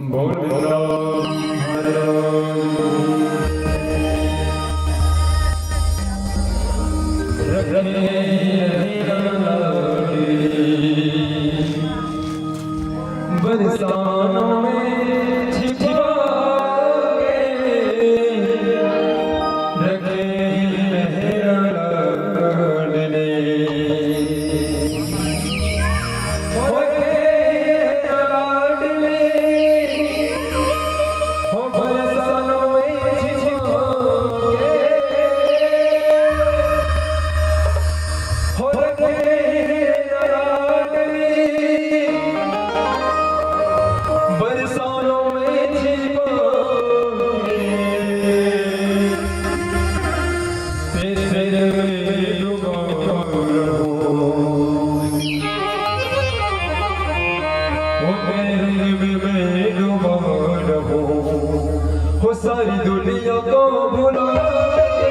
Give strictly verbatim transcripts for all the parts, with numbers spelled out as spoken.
बोल बोलो। बरसानों में छिपा के रखे हैं लाडले। तेरे में डूबा रहूं, ओ तेरे में मैं डूबा रहूं, हो सारी दुनिया को भुला के।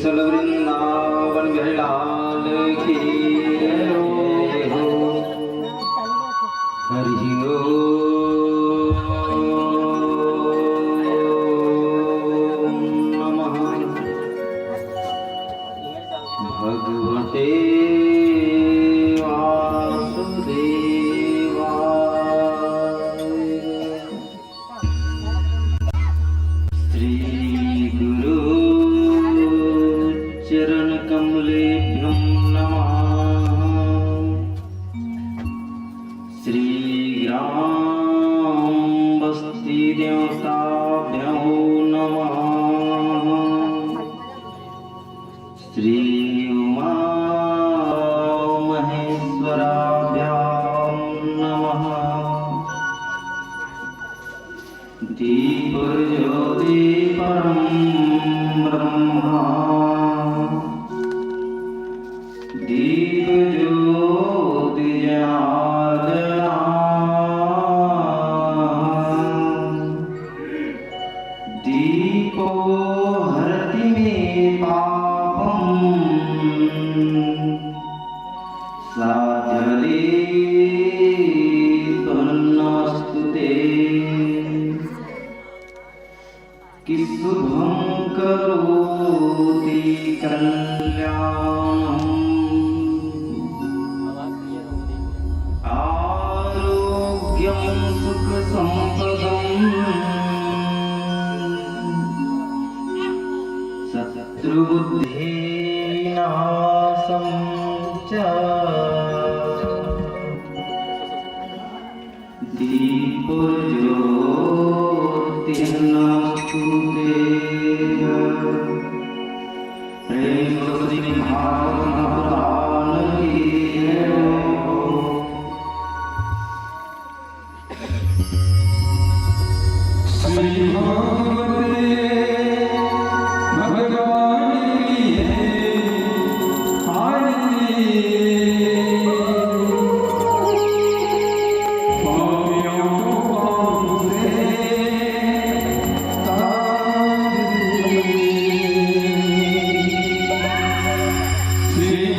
चल वृंदावन बिहारी लाल की जय हो। हरि ओम नमः। भगवते वासुदेवाय। श्री गुरु चरण कमलेभ्यं नमः। श्री ग्राम बस्ती देवताभ्यो नमः। श्री उमा महेश्वराभ्यां नमः। दीप ज्योति परम ब्रह्मा। दीप ज्योति जनार्दना। दीपो हरति मे पापम। साध्यादीपो नमोऽस्तु ते। कि शुभं करोति कल्याणं। आरोग्यं सुखसम्पदं। शत्रुबुद्धिविनाशं च। दीपो ज्योतिर्नमोऽस्तु ते। प्रेम से श्री भागवत महापुराण की जय हो। श्री भगवते भगवान की है आरती। पापियों को पाप से तारती। श्री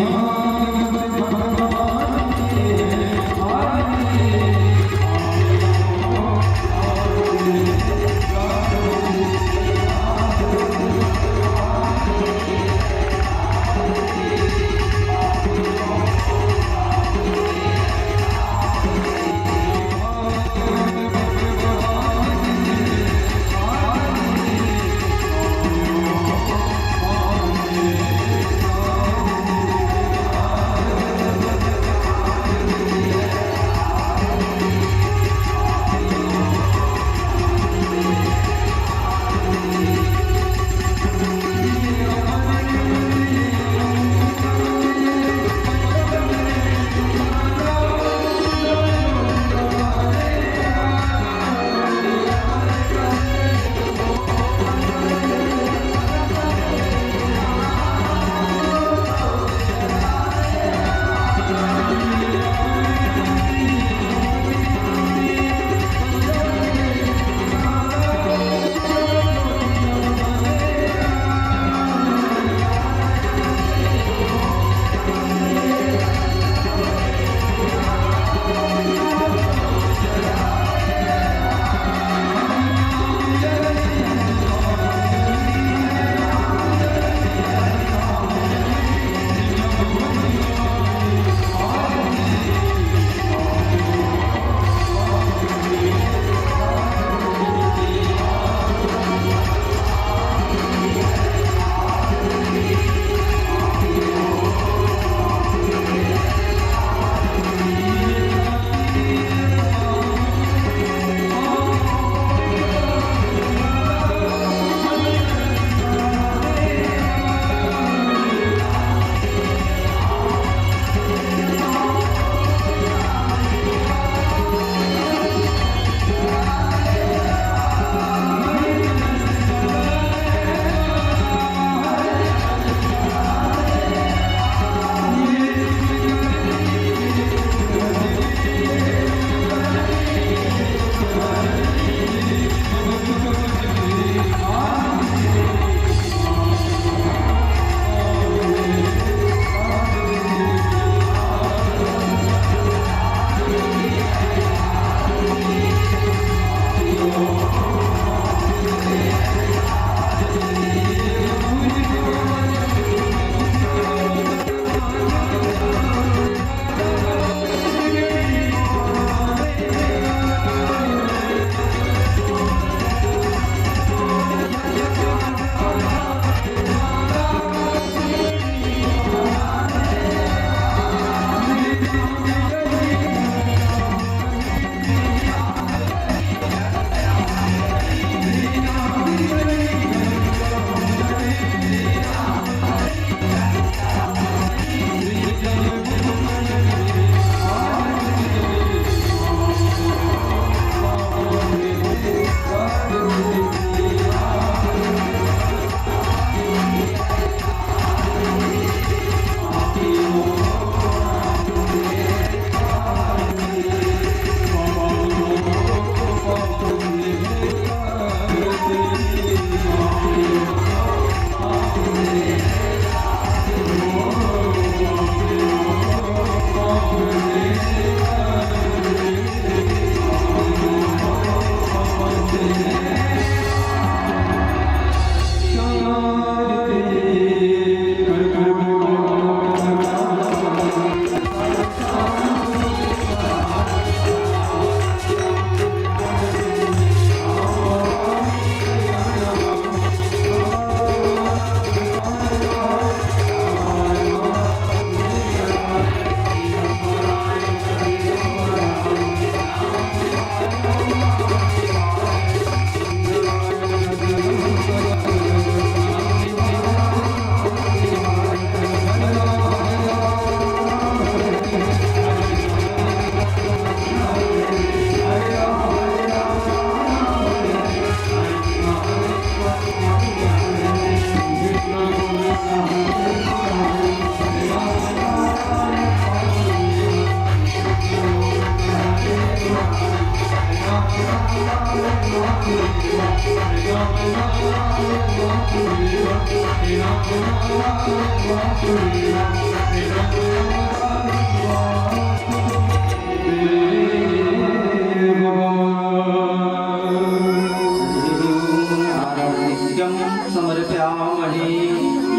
समर्पयामहे।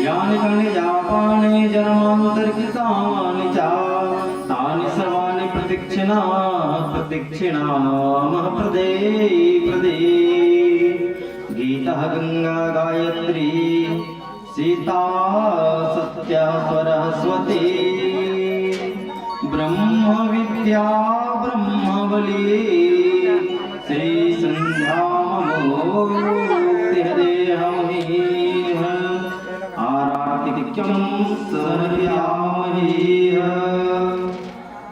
यानि कानि जापानि जन्मान्तरकृतानि च, तानि सर्वाणि प्रदक्षिणा प्रदक्षिणामः पदे पदे। गीता गङ्गा गायत्री सीता सत्या सरस्वती, ब्रह्म विद्या ब्रह्मबली, श्री संध्या ममोक्तिः देहमहीः। आराधिक्यं समर्पयामहे।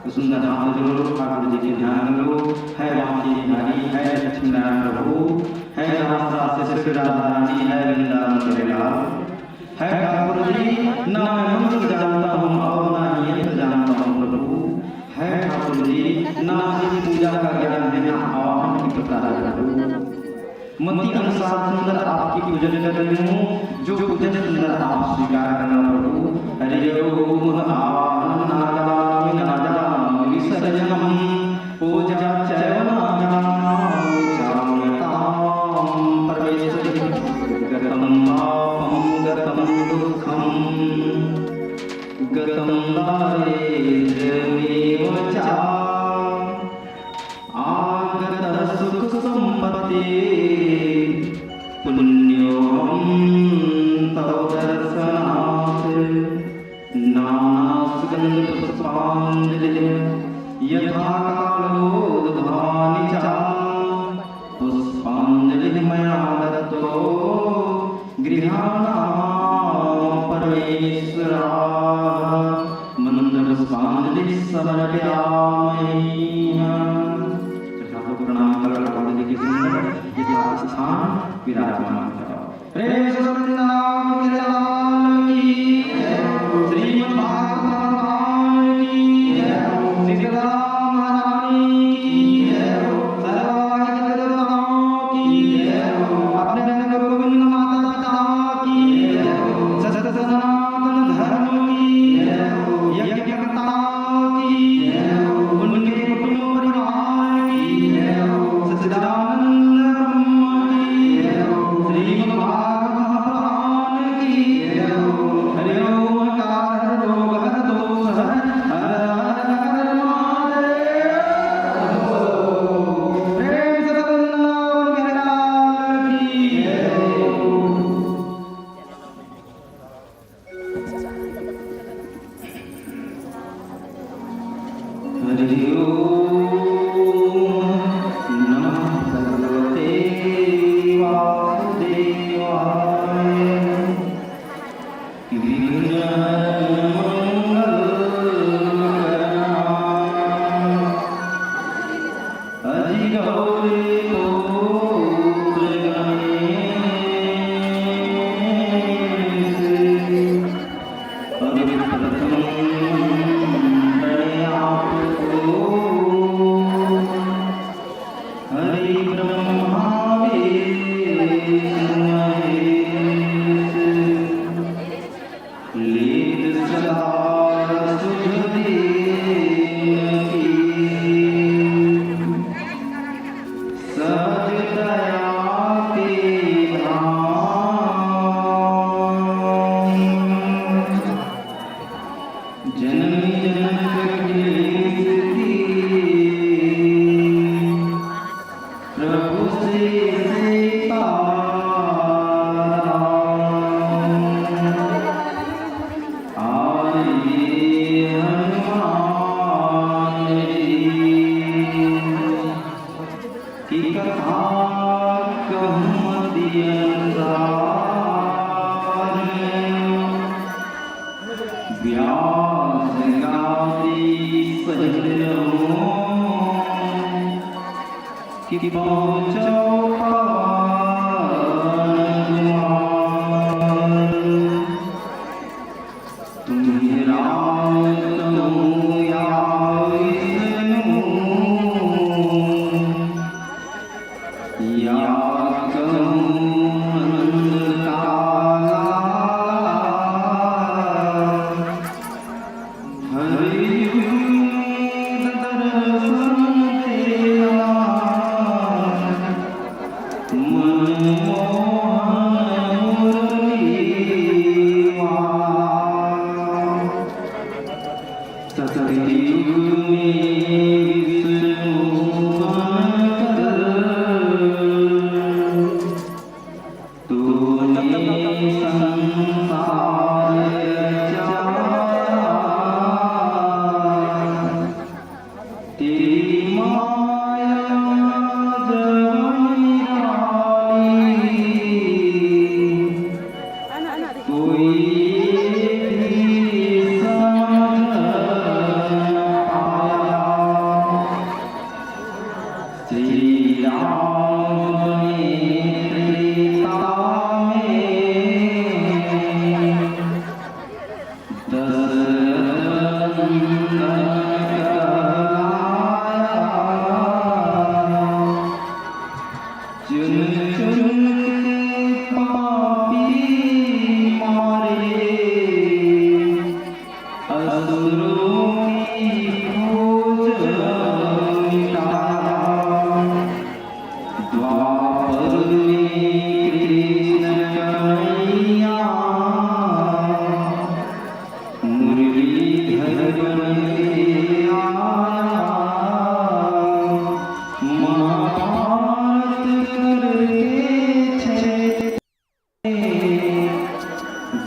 तो सुंदर हाथ जोड़ो, ठाकुर जी के ध्यान करो। हे बांके बिहारी, हे लक्ष्मी नारायण प्रभु, हे रास रासेश्वरी राधा रानी, हे वृंदावन के लाल। हे ठाकुर जी, ना मैं मंत्र जानता हूँ और ना ही यंत्र जानता हूँ प्रभु। हे ठाकुर जी, ना मुझे पूजा का ज्ञान है, ना आवाहन की पता है प्रभु। मति अनुसार सुंदर आपकी पूजन कर रही हूँ, जो पूजन सुंदर आप स्वीकार करना प्रभु। हरि ओम। आवाहनम नादामि नादामि विसर्जनम, पूजा चैव नादामि चामताम। परमेश्वरी, गतं पापं गतं दुःखं गतं दारिद्र्यमेव च। आगतः सुखसम्पत्तिः पुण्योऽहं तव दर्शनात्। नानासुगन्धपुष्पाञ्जलिः यथा कालोद्भवानि च। पुष्पाञ्जलिः मया दत्तो गृहाणां परमेश्वराः। मन्त्रपुष्पाञ्जलिः समर्पयामि। ठाकुर प्रणाम करो, ठाकुर जी के सुंदर यथास्थान विराजमान करो। प्रेम से सत्यनारायण लाल की, श्रीमद् भागवत भगवान की, सीताराम महारानी की, सर्वाहित देवताओं की, अपने अपने गुरु गोविंद माता पिता की, सत्य सनातन धर्म की, यज्ञकर्ताओं की, उनके कुटुंब परिवार की, सच्चिदानंद ब्रह्म की, श्रीमद् भागवत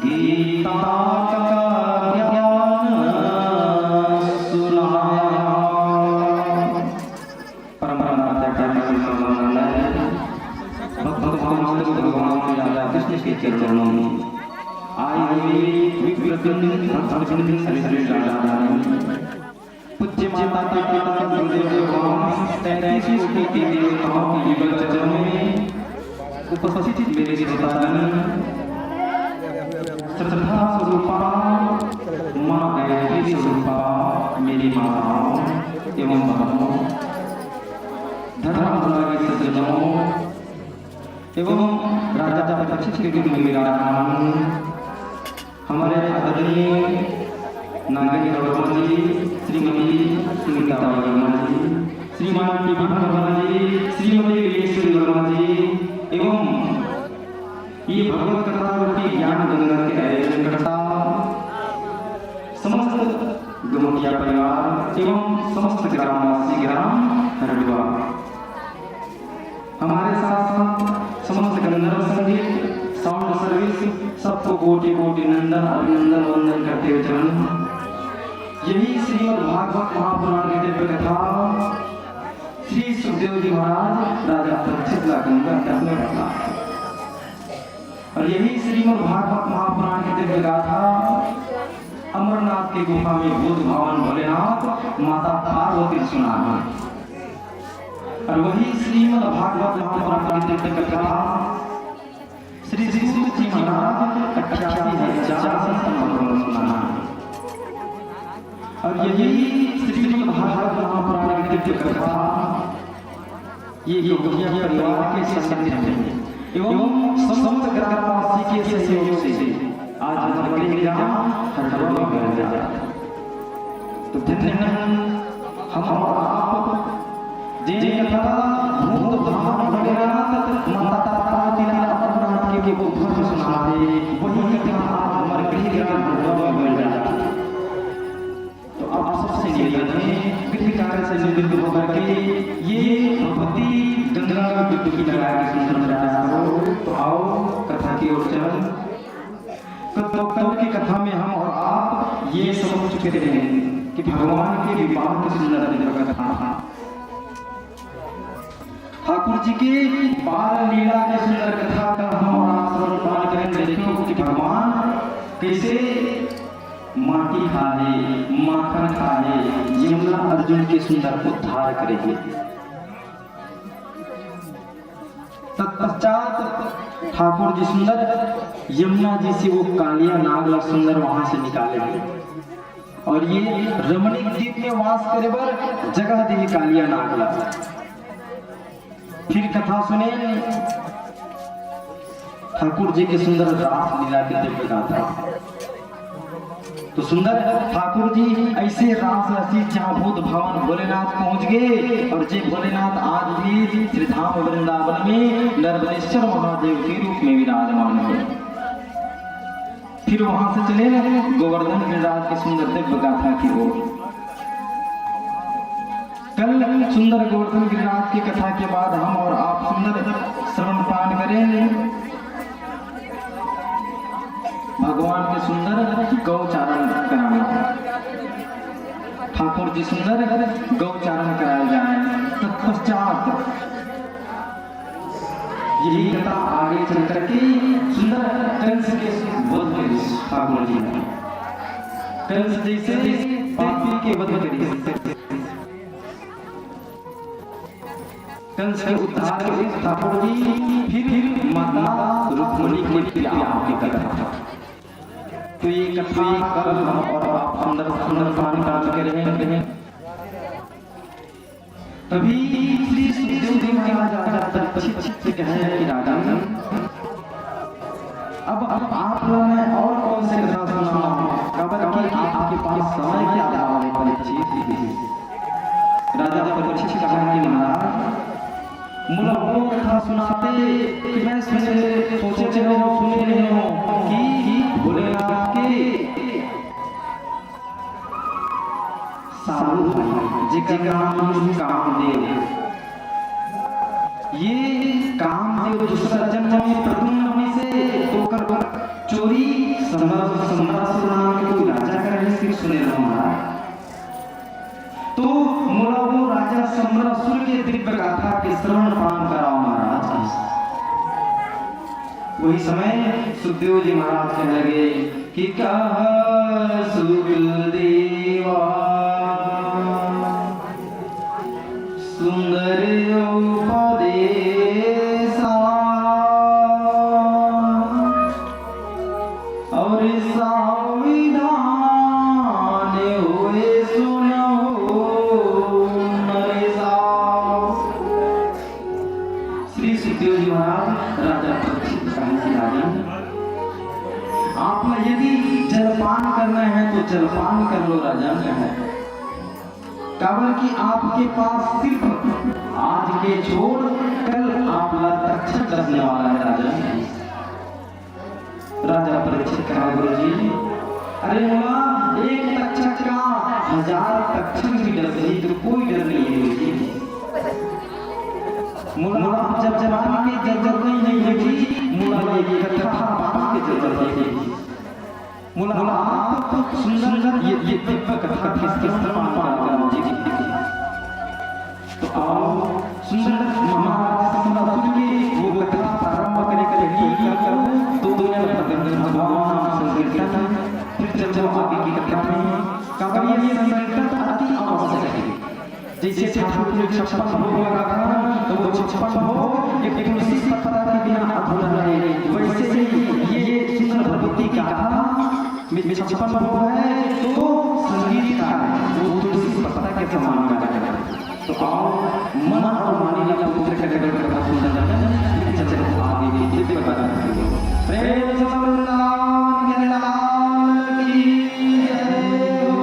गीता का ज्ञान सुनाया। परम परम आदरणीय भगवान, भगवान श्री राधा कृष्ण के चरणों में आई हुई विप्रवृंद, भक्तवृंद, सभी राधा रानी, पूज्य माता पिता, गुरुदेव भगवान, तैंतीस कोटि के देवताओं के युगल चरणों में उपस्थित मेरे श्रोतागण, श्रद्धा स्वरूपा, माँ गायत्री स्वरूपा, मेरी माताओं एवं बहनों, धर्म अनुरागी सज्जनों एवं राजा परीक्षित के रूप में विराजमान हमारे आदरणीय नागेंद्र वर्मा जी, श्रीमती सुनीता वर्मा जी, श्रीमान टी वर्मा जी, श्रीमती विलेश्वरी वर्मा जी एवं ये भगवत कथा रूपी ज्ञान गंगा के आयोजनकर्ता, समस्त गमटिया परिवार एवं समस्त ग्रामवासी, ग्राम हरडुआ, हमारे साथ साथ समस्त गंधर्व संगीत, साउंड सर्विस, सबको कोटि कोटि नंदन, अभिनंदन, वंदन करते हुए चरण। यही श्रीमद् भागवत महापुराण की दिव्य कथा श्री सुखदेव जी महाराज राजा परीक्षित ला गंगा तट में बता। और यही श्रीमद् भागवत महापुराण की दिव्य गाथा अमरनाथ की गुफा में भूत भावन भोलेनाथ माता पार्वती सुना है। और वही श्रीमद् भागवत महापुराण की दिव्य कथा श्री सूत जी महाराज अट्ठासी हजार संत महापुराण सुना है। और यही श्रीमद् भागवत महापुराण की दिव्य कथा ये गौड़िया परिवार के सानिध्य में एवं समस्त ग्रामवासी के सहयोग से आज हमारे ग्राम हरडोई में हो जाता है। तो धन्य हैं हम और आप, जे कथा भूत भावन भोलेनाथ माता पार्वती ला अमरनाथ के ऊपर सुनाते, वही कथा आज हमारे गृह ग्राम हरडोई में हो जाता है। तो आप सबसे निवेदन है, गृह कार्य से निवृत्त होकर के ये भगवती गंगा में डुबकी लगा के सुंदर प्रयास करो। तो आओ कथा की ओर चलो। तो, तो कल की कथा में हम और आप ये समझ चुके थे कि भगवान के विवाह की सुंदर दिव्य कथा, ठाकुर जी के बाल लीला के सुंदर कथा का हम और आप श्रवण पाठ करेंगे। देखो कि भगवान कैसे माटी खाहे, माखन खाहे, यमुना अर्जुन के सुंदर उद्धार करेंगे। तत्पश्चात ठाकुर जी सुंदर यमुना जी से वो कालिया नाग ला सुंदर वहां से निकाले हैं और ये रमणीक द्वीप में वास करे बर जगह दे कालिया नाग ला। फिर कथा सुने ठाकुर जी के सुंदर रास लीला के दिव्य गाथा। तो सुंदर ठाकुर जी ऐसे रास रसित जहाँ भूत भावन भोलेनाथ पहुंच गए और जे भोलेनाथ आज भी श्री धाम वृंदावन में नर्मदेश्वर महादेव के रूप में विराजमान है। फिर वहां से चले गोवर्धन गिरिराज की सुंदर दिव्य गाथा की ओर। कल सुंदर गोवर्धन गिरिराज की कथा के बाद हम और आप सुंदर श्रवण पाठ करेंगे। भगवान के सुंदर गौचारण कराना, ठाकुर जी सुंदर गौचारण कराए जाए। तत्पश्चात यही कथा आगे चल करके सुंदर कंस के वध करिस ठाकुर जी ने। कंस जैसे पापी के वध करिस। कंस के उद्धार करिस ठाकुर जी, फिर माता रुक्मणी के ब्याह की कथा। तो ये कथा कल हम और आप सुंदर सुंदर पाठ कर चुके हैं। तभी श्री सुखदेव जी महाराज आकर परीक्षित से कहे कि राजन, अब, अब आप लोग मैं और कौन से कथा सुनाऊं, काबर कि आपके पास समय के अभाव है परीक्षित। राजा परीक्षित कहा कि महाराज, मोला वो कथा सुनाते कि मैं सुने, सोचे रहे हूँ, सुने रहे हूँ कि भोलेनाथ के साधु भाई, जेकर नाम हे कामदेव। ये कामदेव दूसरा जन्म में प्रद्युम्न से होकर चोरी सम्रा-, सम्रासुर नाम के कोई राजा का रहिस, सुने रहो महाराज। तो मोला वो राजा सम्रासुर के दिव्य गाथा के श्रवण पान कराओ महाराज। वही समय सुखदेव जी महाराज कहने लगे कि कह सुखदेवा सुंदर उपदेशा और सावधान होए सुनहु नरेशा। श्री सुखदेव जी महाराज राजा परीक्षित कहे कि राजन, आप यदि जलपान करना है तो जलपान कर लो राजन। काबर कि आपके पास सिर्फ आज के छोड़ कल आप ला तक्षक डसने वाला है राजन। राजा परीक्षित कहा, गुरु जी, अरे मोला एक तक्षक का हजार तक्षक भी डसही तो कोई डर नहीं है गुरु जी। मोला आप जब जब आने की जरूरत नहीं है गुरु जी, मोला ये कथा पाठ की जरूरत है। मोला आप सुंदर ये, ये दिव्य कथा के श्रवण पान करा गुरु जी। तो आओ, सुंदर महाराज सुंदर के वो कथा प्रारंभ करे के लिए क्या करूं? तो दुनिया में भगवान नाम संकीर्तन, फिर चलते हैं आगे की कथा में। काबर ये संकीर्तन अति आवश्यक है। जैसे ठाकुर जी छप्पन भोग लगा था, तो वो छप्पन भोग एक तुलसी पत्ता के बिना अधूरा है। वैसे ही ये सुंदर भगवती गाथा में छप्पन भोग है, तो संगीत का है, वो तुलसी पत्ता के समान है। तो आओ, मन और वाणी ला पवित्र करे बर कथा सुनना चाहते हैं, चलो आगे की दिव्य कथा। प्रेम से वृंदावन गिरिराज की जय हो।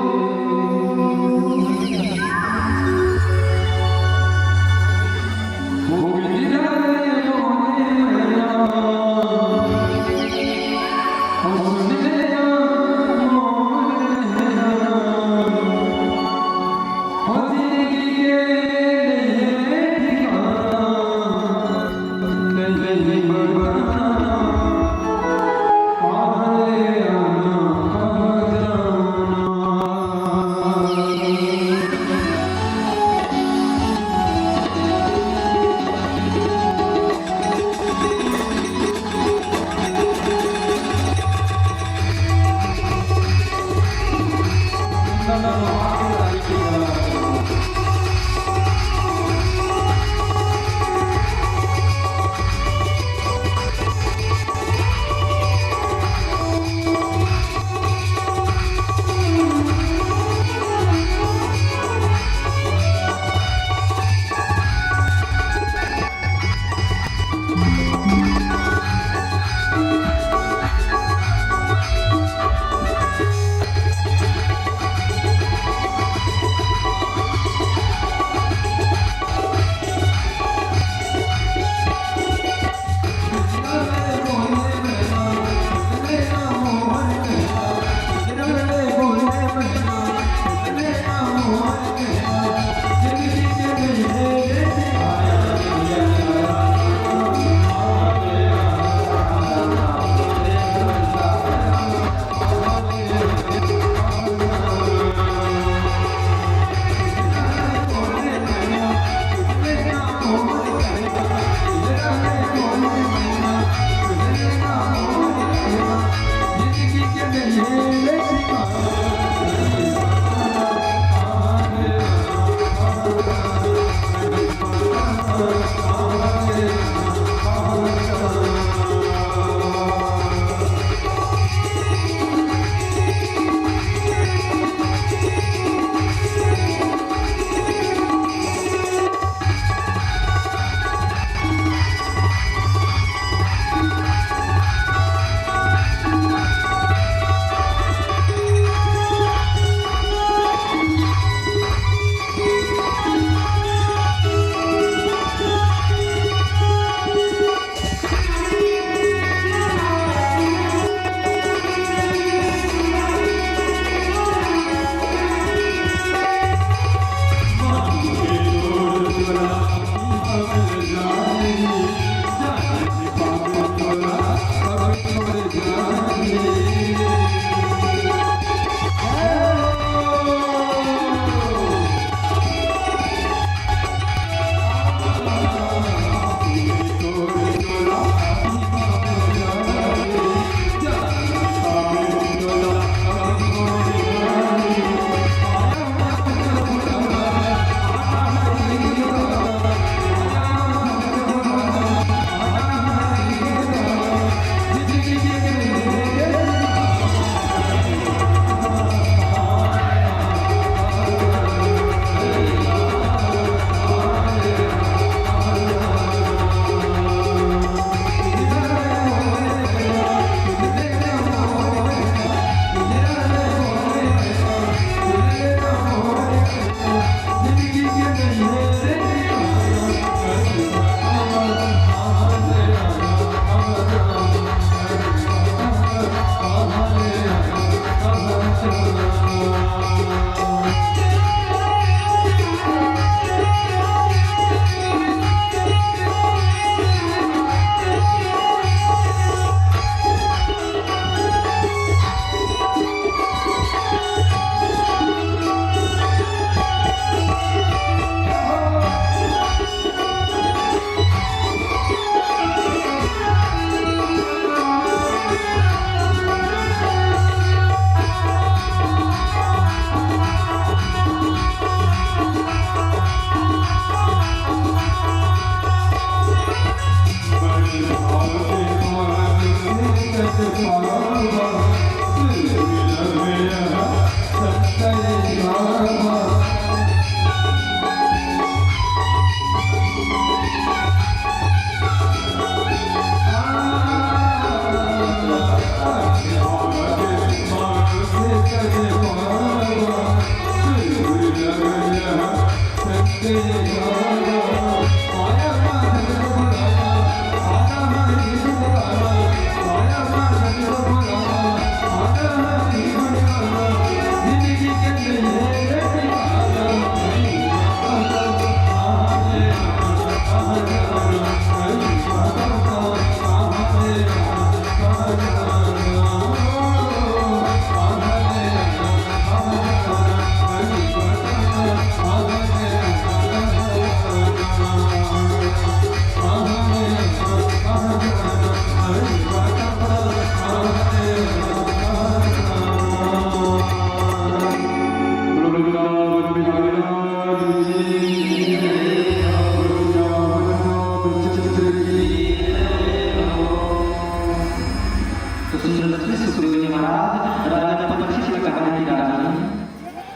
तो सुंदर लक्ष्मी सुखदेव जी महाराज राजा परीक्षित से कहा है कि राजन,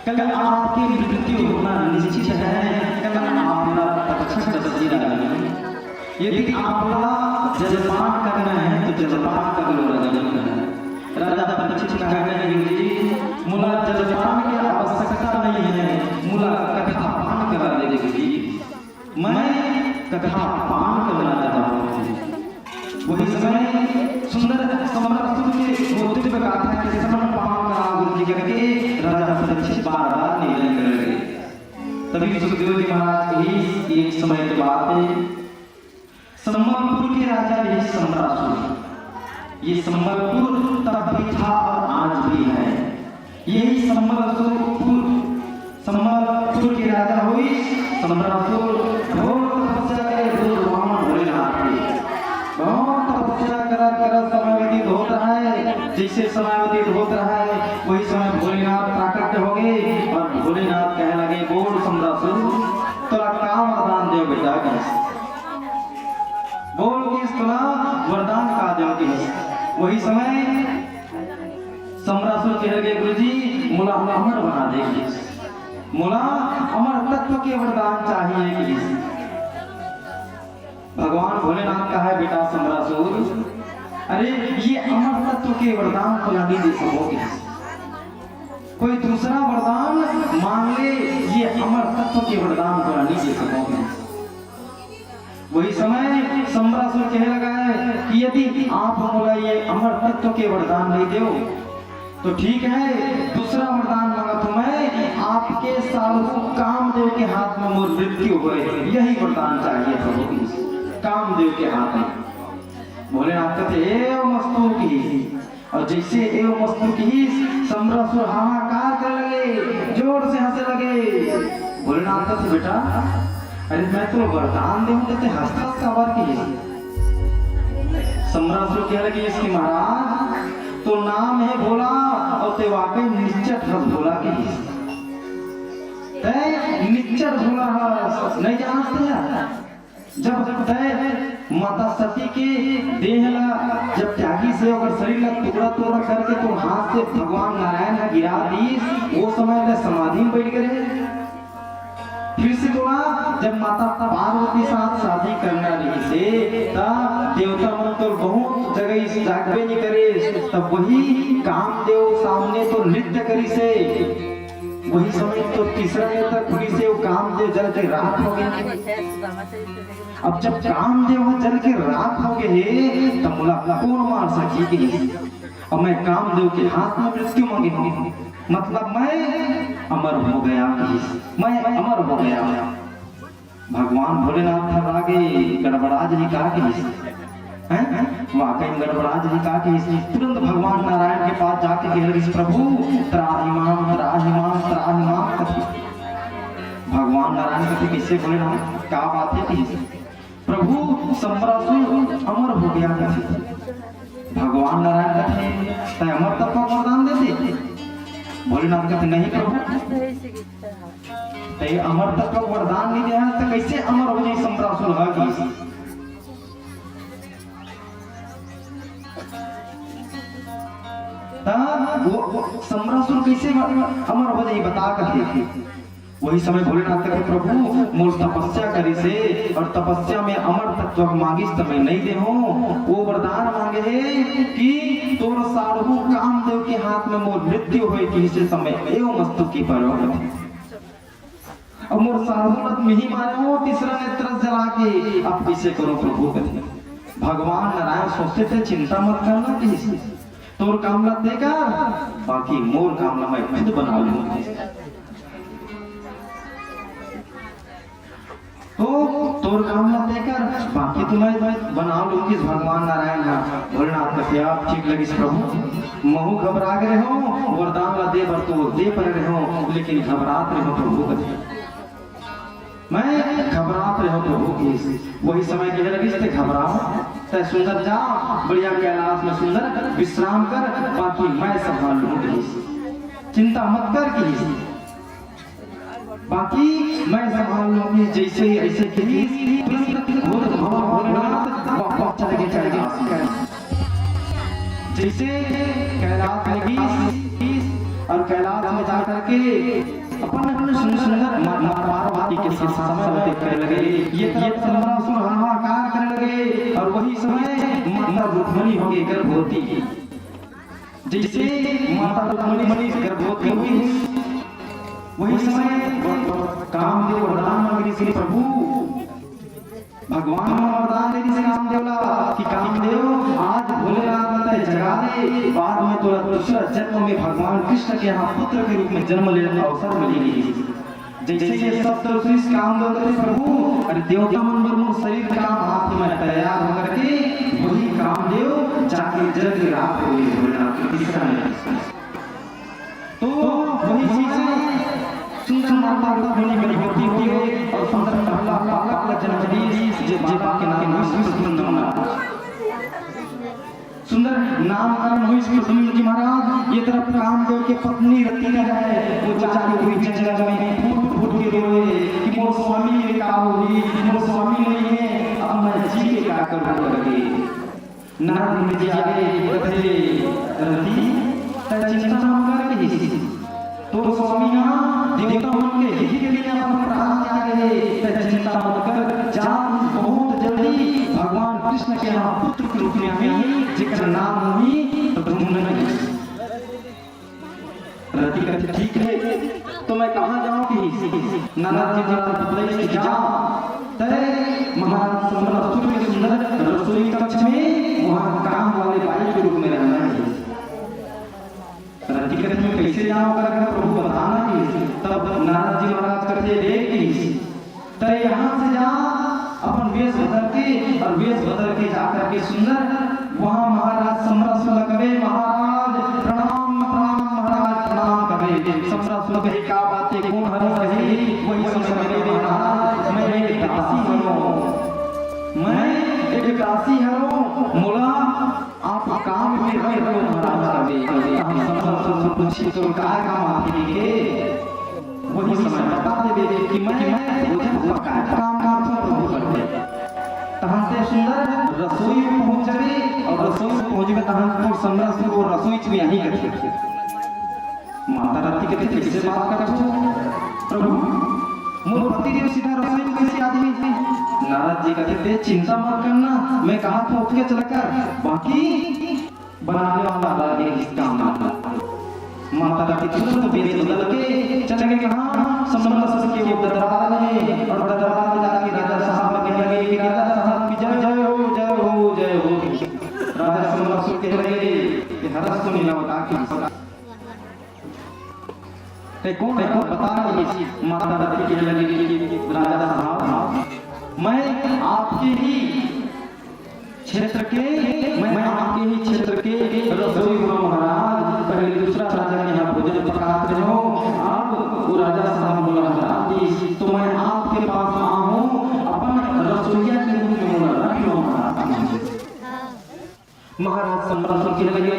कल आपकी मृत्यु होना निश्चित है, कल आपका परीक्षण दस जी राजन। यदि आपका जलपान करना है तो जलपान कर लो राजन। राजा परीक्षित कहा है, गुरु जी, मोला जलपान की आवश्यकता नहीं है, मोला कथा पान करा दे गुरु जी। मैं कथा पान करना चाहता हूँ। वही समय सुंदर सम्राट के वो दिव्य गाथा के श्रवण पान करा गुरु जी करके राजा परीक्षित बार बार निवेदन कर लगे। तभी सुखदेव जी महाराज की एक समय की बात है, संबलपुर के राजा रहे संबरासुर। ये संबलपुर तब भी था और आज भी है। यही संबलपुर, संबलपुर के राजा हुई संबरासुर। घोर तपस्या करे भगवान भोलेनाथ की। बहुत तपस्या करा करा समय व्यतीत होत रहा है। जैसे समय व्यतीत होत रहा है, वही समय भोलेनाथ प्राकट्य हो गए और भोलेनाथ कहे लगे, बोल संबरासुर, तोला का वरदान देव बेटा? बोल के तोला वरदान का देव के। वही समय संबरासुर कह लगे, गुरु जी, मोला अमर बना दे, मोला अमर तत्व के वरदान चाहिए। भगवान भोलेनाथ कहा है, बेटा संबरासुर, अरे ये अमर तत्व के वरदान तोला नहीं दे सकोगे। कोई दूसरा वरदान मांग ले, ये अमर तत्व के वरदान तोला नहीं दे सकोगे। वही समय संबरासुर कहे लगा है कि यदि आप मोला ये अमर तत्व के वरदान नहीं देव, तो ठीक है, दूसरा वरदान मांगत हूं मैं, आपके सालू कामदेव के हाथ में मोर मृत्यु होए, यही वरदान चाहिए प्रभु, कामदेव के हाथ में। भोलेनाथ कहते, "एवमस्तु" की, और जैसे एवमस्तु की, संबरासुर हाहाकार कर लगे, जोर से हंसे लगे। भोलेनाथ कहते, "बेटा, अरे मैं तो वरदान देहूं, तो ते हंसथस काबर की?" संबरासुर कहे लगे, "इसके महाराज, तो नाम है भोला और ते वाकई निच्चट हस भोला की। ते निच्चट भोला हस, नहीं जानत ते?" जब तय माता सती के देह ला जब त्यागी से ओकर शरीर ला टुकड़ा टुकड़ा करके तो हाथ से भगवान नारायण ला गिरा दीस, वो समय तय समाधि में बैठ गए। फिर से बोला, जब माता पार्वती साथ शादी करना रही से, ता देवता मन तो बहुत जगह इस जागबे नहीं करे, तब वही कामदेव सामने तो नृत्य करी से, वही समय तो तीसरा नेत्र खुली से वो कामदेव जल के राख हो गए। अब जब कामदेव ह जल के राख हो गए हे, तब मोला कौन मार सकही के? अब मैं कामदेव के हाथ में मृत्यु मांगे हूँ, मतलब मैं अमर हो गया कहिस, मैं अमर हो गया। भगवान भोलेनाथ थर्रा गे, गड़बड़ा जही का कहिस, हैं? वाकई में गड़बड़ा जही का कहिस। तुरंत भगवान नारायण के पास जाके कहे लगिस, "प्रभु, त्राहि माम, त्राहि माम, त्राहि माम," कथे। भगवान नारायण कथे, "कैसे भोलेनाथ, का बात है?" कहिस। "प्रभु, संबरासुर अमर हो गया," कथे। भगवान नारायण कथे, "तय अमर तत्व वरदान देते?" भोलेनाथ कथे, "नहीं प्रभु।" ते अमर तत्व वरदान नहीं दे हस, तो कैसे अमर हो जाए संबरासुर ह की? त वो, वो समरासुर कैसे अमर हो जाही बता कथे। वही समय भोलेनाथ कथे, प्रभु मोर तपस्या करिस हे और तपस्या में अमर तत्व मांगिस त मैं नहीं देहूं। वो वरदान मांगे हे कि तोर साढ़ू कामदेव के हाथ में मोर मृत्यु होए कि इसे समय एव मस्तु की परो। अब मोर साढ़ू ला मिही मारे हो तीसरा नेत्र जला के, अब कैसे करो प्रभु कथे। भगवान नारायण सोचते थे, चिंता मत करना किसी, तोर काम ला ते कर, बाकी मोर काम ला मैं खुद बना लूंगा। तो तोर काम ला ते कर, बाकी तो मैं बना लूंगी। भगवान नारायण हा भोलेनाथ कथे, ठीक लगिस प्रभु, महू घबरा गए हो, वरदान ला दे बर तो दे पर रहे हो, लेकिन घबरात रहे हो प्रभु कथे। मैं घबरात रहे हो प्रभु की। वही समय कहे लगिस, ते घबराओ, ते सुंदर जा, बढ़िया कैलाश में सुंदर विश्राम कर, बाकी मैं संभाल लूंगी। चिंता मत कर की, बाकी मैं संभाल लूंगी। जैसे ही ऐसे की, तुरंत खुद भगवान भोलेनाथ वापस चले गए कैलाश में। जैसे कैलाश में गई और कैलाश में जा करके अपन सुंदर सुंदर मा-, माता पार्वती के साथ समय व्यतीत करने लगे। ये तरफ समरासुर हाहाकार करने लगे और वही समय माता रुक्मणी हो गई गर्भवती। जैसे माता रुक्मणी गर्भवती हुई, वही समय कामदेव वरदान मांग रही थी, प्रभु भगवान वरदान दे दिस कामदेव ला कि कामदेव आज भोलेनाथ ला जगा दे, बाद में तोला दूसरा जन्म में भगवान कृष्ण के यहाँ पुत्र के रूप में जन्म लेने का अवसर मिलेगी। जैसे ये सब तरफ से इस कामदेव करे प्रभु, अरे देवता मन बर मोर शरीर का हाथ में तैयार होकर के वही कामदेव जाके जल के राख हो गए भोलेनाथ के तीसरा में। तो वही समय सुंदर माता रुक्मिणी गर्भवती हुई और सुंदर पहला बालक ला जन्म दी, जे बालक के नाम हुई प्रद्युम्न महाराज। सुंदर नामकरण हुई प्रद्युम्न जी महाराज। ये तरफ कामदेव के पत्नी रति रहे, वो जाके हुई जंगल में फूट फूट के रोए कि मोर स्वामी के का होही, मोर स्वामी नहीं है, अब मैं जी के का करूँ करके। नारद मुनि जी आगे कथे, रति, तै चिंता मत कर किहिस। तोर स्वामी ह देवता मन के हित के लिए अपन प्राण त्यागे हे, तै चिंता मत कर, जा तू बहुत जल्दी भगवान कृष्ण के यहाँ पुत्र के रूप में आही, जेकर नाम होही प्रद्युम्न। रति कथे, ठीक है, तो मैं कहाँ जाऊँ किहिस? नारद जी महाराज बतलाइस कि जा, तै महाराज समरासुर के सुंदर रसोई कक्ष में वहाँ काम वाले बाई के रूप में रहना है। रति कथे, मैं कैसे जाऊँ करके प्रभु बताना किहिस। तब नारद जी महाराज कथे, देख किहिस, तै यहाँ से जा, अपन वेश बदल के, और वेश बदल के जा करके सुंदर वहाँ महाराज समरासुर ला कबे, महाराज प्रणाम, प्रणाम महाराज, प्रणाम कबे। समरासुर कही, का बात है, कौन हरो कही? वही समय मेरे महाराज, मैं एक दासी हरो, मैं एक दासी हरो, मोला आप काम में रख लो महाराज कबे। हम समरासुर से पूछी, तो काय काम आथे के? वही समय बता देबे कि मैं भोजन पकाए काम करथों प्रभु करके। तहाँ से सुंदर रसोई में पहुँच जाबे और रसोई में पहुँचबे तहाँ तो समरासुर वो रसोई में आही कथे। माता रति कथे, कैसे बात करथो प्रभु, मोर पति देव सीधा रसोई में कैसे आदमी? नारद जी कथे, ते चिंता मत करना, मैं कहा तो उठ के चला कर, बाकी बनाने वाला अलग है इसका मतलब। माता रति तुरंत वेश बदल के चले गए कहाँ? समरासुर के वो दरबार में, और दरबार में जाके राजा साहब के लगे कि राजा साहब की जय, जय हो, जय हो, जय हो। राजा समरासुर के लगे कि हरस सुनी ना बता के ते कौन है, कौन बता रही है? माता रति के लगे कि राजा साहब, मैं आपके ही क्षेत्र के, मैं, मैं आपके ही क्षेत्र के रसोई हूँ महाराज। पहले दूसरा राजा के यहाँ भोजन पकात रहे हो, अब वो राजा साहब मोला हटा दी, तो मैं आपके पास आऊँ, अपन रसोइया के रूप में मोला रख लो महाराज। महाराज समरासुर के लगे,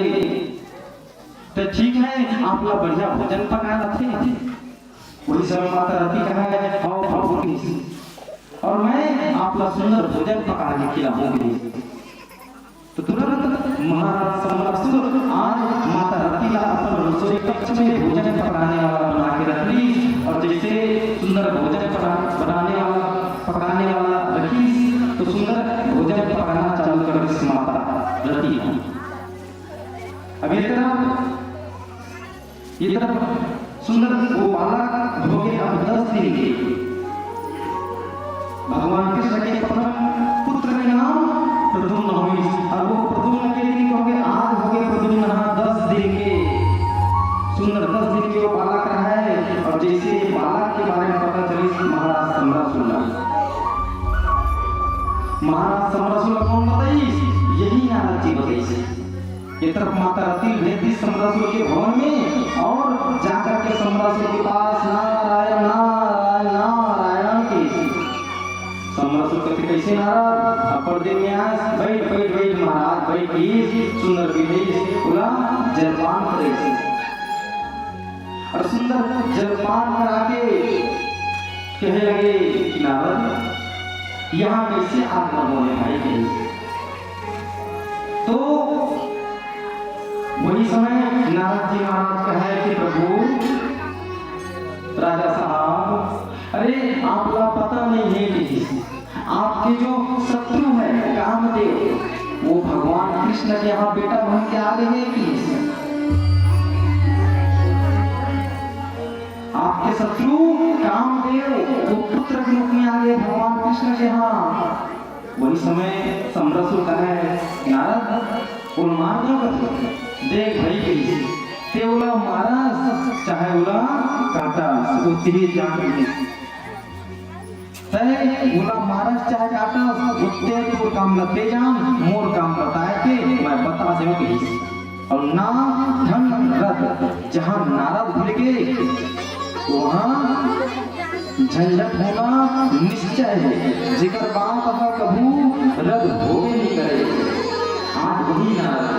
तो ठीक है, आप ला बढ़िया भोजन पकाए रखे। वही समय माता रति कहा है, आओ प्रभु, और मैं आप ला सुंदर भोजन पका के खिलाऊंगी। तो तुरंत महाराज समरासुर आज माता रति अपन रसोई कक्ष में भोजन पकाने वाला बना के रख ली, और जैसे सुंदर भोजन पका-, बनाने वाला, पकाने वाला रखी, तो सुंदर भोजन पकाना चालू कर दी माता रति। अब ये तरह, ये तरह सुंदर वो बालक हो गए अब दस दिन के। भगवान कृष्ण के प्रथम पुत्र के नाम प्रद्युम्न होइस, और वो प्रद्युम्न के दिन हो गए, आज हो गए प्रद्युम्न दस दिन के। सुंदर दस दिन के वो बालक रहा है, और जैसे ये बालक के बारे में पता चली महाराज सम्रासुर ला, महाराज सम्रासुर ला कौन बताइस? यही नारद जी बताइस। ये तरफ माता रति भेज दी सम्रासुर के भवन में, और जाकर के सम्रासुर के पास नारायण, नारायण, नारायण की। सम्रासुर कहते, "कैसे नारद?" अपर दिन में आस, "बैठ, बैठ, बैठ महाराज, बैठ।" की सुंदर विधि से पूरा जलपान करे। और सुंदर जलपान करा के कहे लगे कि नारद, यहाँ कैसे आक्रमण होने भाई के? तो वही समय नारद जी महाराज कहे कि प्रभु, राजा साहब, अरे आप ला पता नहीं है कि आपके जो शत्रु है कामदेव, वो भगवान कृष्ण के यहाँ बेटा बन के आ गए हैं कि आपके शत्रु कामदेव वो पुत्र के रूप में आ गए भगवान कृष्ण के यहाँ। वही समय सम्रासुर कहे, नारद, वो मार दो कर। देख भाई, कइसे ते ओला मारस, चाहे ओला काटस, वो तेरे जान में। तय ओला मारस चाहे काटस, उत्ते तोर काम ल ते जान, मोर काम बताए के मैं बता देव कहिस। और ना धन रथ, जहाँ नारद भूल के, वहाँ झंझट होना निश्चय है। जेकर बात ह कभू रद्द होबे नहीं करे। आज वही नारद।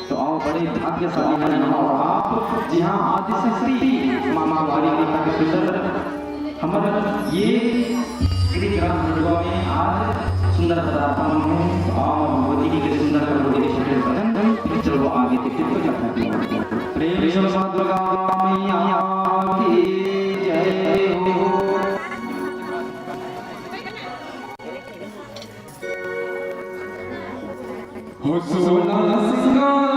तो आओ, बड़े भाग्यशाली मन हो आप, जहाँ आदिशक्ति माँ कुमारी माता के सुंदर हमर ये श्री ग्राम मंडवा में आज सुंदर पदार्पण हो। तो आओ, भगवती के सुंदर भगवती के छोटे भजन, फिर चलो आगे के तीर्थ कथा की ओर। प्रेम से माँ दुर्गा मैया की जय हो। हो सोना सिंगार